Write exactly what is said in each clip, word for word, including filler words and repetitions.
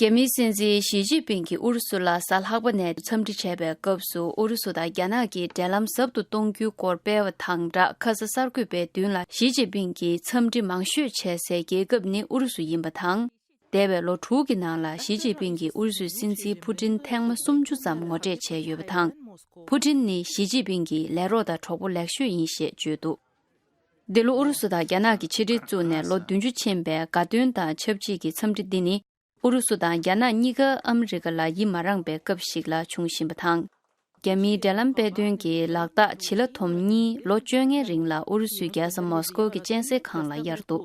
རྒྱ་མིའི་སྲིད་འཛིན་ཞི་ཅིན་ཕིང་གིས་ཨུ་རུ་སུ་ལ་གཟའ་ལྷག་པ་ནས་འཚམས་འདྲི་བྱས་པའི་སྐབས་སུ། ཨུ་རུ་སུ་དང་རྒྱ་ནག་གིས་འབྲེལ་ལམ་ཟབ་ཏུ་གཏོང་རྒྱུའི་སྐོར་སྤེལ་བ་དང་སྦྲགས། ཁ་ས་གསར་འགོད་པའི་མདུན་ལ་ཞི་ཅིན་ཕིང་གིས་འཚམས་འདྲི་མང་ཤོས་བྱས་སའི་རྒྱལ་ཁབ་ནི་ཨུ་རུ་སུ་ཡིན་པ་དང་། འདས་པའི་ལོ་དྲུག་གི་ནང་ལ་ཞི་ཅིན་ཕིང་གིས་ཨུ་རུ་སུའི་སྲིད་འཛིན་ཕུ་ཏིན་ཐེངས་མ་སུམ་ཅུ་ཙམ་ངོ་འཕྲད་བྱས་ཡོད་པ་དང་། ཕུ་ཏིན་ནི་ཞི་ཅིན་ཕིང་གི་ལས་རོགས་དང་གྲོགས་པོ་ལེགས་ཤོས་ཡིན་ཞེས་བརྗོད་འདུག། འདི་ལོ་ཨུ་རུ་སུ་དང་རྒྱ་ནག་གི་ཕྱི་འབྲེལ་བཙུགས་ནས་ལོ་བདུན་ཅུ་ཕྱིན་པའི་དགའ་སྟོན་དང་ཆབས་ཅིག་གི་འཚམས་འདྲི་འདི་ནི། ཨུ་རུ་སུ་དང་རྒྱ་ནག་གཉིས་ཀ་ཨ་མི་རི་ཀ་ལ་ཡིད་མ་རངས་པའི་སྐབས་ཤིག་ལ་བྱུང་བཞིན་པ་དང་། རྒྱ་མིའི་འབྲེལ་ལམ་སྤེལ་དོན་གྱི་ལག་རྟགས་བྱི་ལ་དོམ་གཉིས་ལོ་བཅོ་ལྔའི་རིང་ལ་ཨུ་རུ་སུའི་རྒྱལ་ས་མོ་སི་ཀོ་གི་གཅན་གཟན་ཁང་ལ་གཡར་འདུག།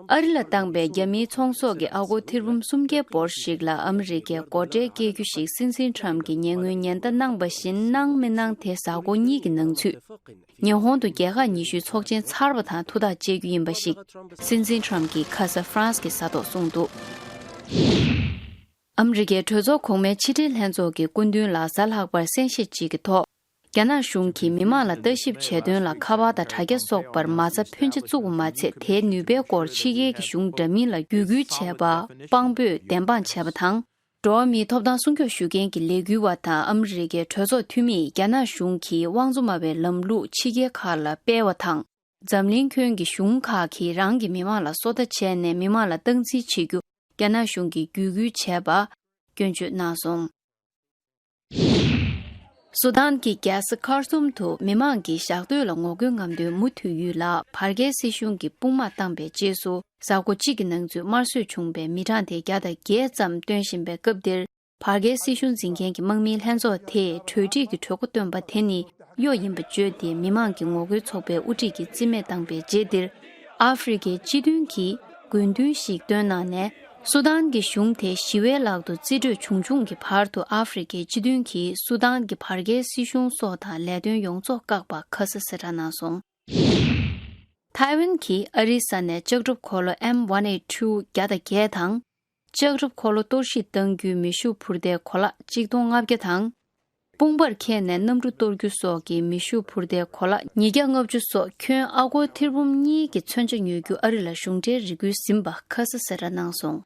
ཨ་རི་ལ་བཏང་པའི་རྒྱ་མིའི་ཚོང་ཟོག་གི་ཨ་སྒོར་ཐེར་འབུམ་སུམ་བརྒྱའི་འབོར་ཞིག་ལ་ཨ་མི་རི་ཀས་སྒོ་ཁྲལ་བཀལ་རྒྱུ་ཞིག་སྲིད་འཛིན་ཁྲམ་གྱིས་ཉེ་སྔོན་ཉེན་བརྡ་གནང་བ་བཞིན་གནང་མི་གནང་དེ་གཟའ་འཁོར་གཉིས་ཀྱི་ནང་ཚུད། ཉི་ཧོང་དུ་རྒྱལ་ཁག་ཉི་ཤུའི་ཚོགས་ཆེན་ཚར་བ་དང་ཐུགས་ཐག་བཅད་རྒྱུ་ཡིན་པ་ཞིག་སྲིད་འཛིན་ཁྲམ་གྱིས་ཁ་ས་ཧྥ་རན་སི་གི་ས་ཐོག་གསུངས་འདུག། ཨ་མི་རི་ཀའི་གྲོས་ཚོགས་གོང་མའི་ཕྱི་འབྲེལ་ལྷན་ཚོགས་ཀྱི་སྐུ་མདུན་ལ་གཟའ་ལྷག་པར་གསན་བཞེས་གཅིག་གི་ཐོག། རྒྱ་ནག་གཞུང་གིས་མི་མང་ལ་ལྟ་ཞིབ་བྱས་དོན་ལ་ཁ་པར་དང་དྲ་རྒྱ་སོགས་པར་མ་རྩ་ཕོན་ཆེ་བཙུགས་པ་མ་ཚད། དེའི་ནུས་པའི་སྐོར་ཕྱི་རྒྱལ་གྱི་གཞུང་འདྲ་མིན་ལ་བརྒྱུད་སྐུལ་བྱས་པ་དཔང་པོས་བདེན་དཔང་བྱས་པ་དང་། འགྲོ་བ་མིའི་ཐོབ་ཐང་སྲུང་སྐྱོབ་ཞུ་མཁན་གྱི་ལས་འགུལ་བ་དང་ཨ་མི་རི་ཀའི་གྲོས་ཚོགས་འཐུས་མིས་རྒྱ་ནག་གཞུང་གིས་དབང་བཙོང་སྨྲ་བའི་ལམ་ལུགས་ཕྱི་རྒྱལ་ཁག་ལ་སྤེལ་བ་དང་། འཛམ་གླིང་ཁྱོན་གྱི་གཞུང་ཁག་གིས་རང་གི་མི་མང་ལ་སོ་ལྟ་བྱས་ནས་མི་མང་ལ་སྟངས་འཛིན་བྱེད་རྒྱུ་རྒྱ་ནག་གཞུང་གིས་བརྒྱུད་སྐུལ་བྱས་པ་སྐྱོན་བརྗོད་གནང་སོང་། སུ་དཱན་གྱི་རྒྱལ་ས་ཁར་ཏུམ་དུ་མི་མང་གིས་ཞག་སྡོད་ལ་ངོ་རྒོལ་རྔམ་སྟོན་མུ་མཐུད་ཡུལ་ལ་བར་བརྒལ་སྲིད་གཞུང་གིས་དཔུང་དམག་བཏང་པའི་རྗེས་སུ། གཟའ་འཁོར་གཅིག་གི་ནང་ཚུད་དམར་གསོད་བྱུང་བའི་མི་གྲངས་དེ་བརྒྱ་དང་བརྒྱད་ཙམ་བཏོན་བཞིན་པའི་སྐབས་འདིར། བར་བརྒལ་སྲིད་གཞུང་འཛིན་མཁན་གྱི་དམག་མིའི་ལྷན་ཚོགས་དེས་གྲོས་འགྲིག་གི་གྲོས་འགོ་བཏོན་པ་དེ་ནི་གཡོ་ཡིན་པ་བརྗོད་དེ། མི་མང་གི་ངོ་རྒོལ་ཚོགས་པའི་དབུ་ཁྲིད་ཀྱིས་རྩིས་མེད་བཏང་པའི་རྗེས་འདིར། ཨ་ཧྥེ་རི་ཁའི་སྤྱི་མཐུན་གྱིས་དགོས་འདུན་ཞིག་བཏོན་གནང་ནས། སུ་དཱན་གྱི་གཞུང་དེ་ཞི་བའི་ལག་ཏུ་རྩིས་སྤྲོད་བྱུང་བྱུང་གི་བར་དུ། ཨ་ཧྥེ་རི་ཁའི་སྤྱི་མཐུན་གྱིས་སུ་དཱན་གྱི་བར་བརྒལ་སྲིད་གཞུང་སོགས་དང་ལས་དོན་ཡོངས་རྫོགས་བཀག་པ་ཁ་ས་གསལ་བསྒྲགས་གནང་སོང་། ཐའེ་ཝན་གྱིས་ཨ་རིའི་ས་ནས་ལྕགས་གྲུབ་འཁོར་ལོ་ཨེམ་ཝན་ཨེ་ཊི་ཊུ་བརྒྱ་དང་བརྒྱད་དང་། ལྕགས་གྲུབ་འཁོར་ལོ་གཏོར་བཤིག་གཏང་རྒྱུའི་མེ་ཤུགས་འཕུར་མདའི་གོ་ལག་གཅིག་སྟོང་ལྔ་བརྒྱ་དང་། དཔུང་པར་འཁྱེར་ནས་གནམ་གྲུ་གཏོར་རྒྱུ་སོགས་ཀྱི་མེ་ཤུགས་འཕུར་མདའི་གོ་ལག་ཉིས་བརྒྱ་ལྔ་བཅུ་སོགས་ཁྱོན་ཨ་སྒོར་ཐེར་འབུམ་གཉིས་ཀྱི་མཚོན་ཆ་ཉོ་རྒྱུ་ཨ་རི་ལ་གཞུང་འབྲེལ་རེ་སྐུལ་ཟིན་པ་ཁ་ས་གསལ་བསྒྲགས་གནང་སོང་།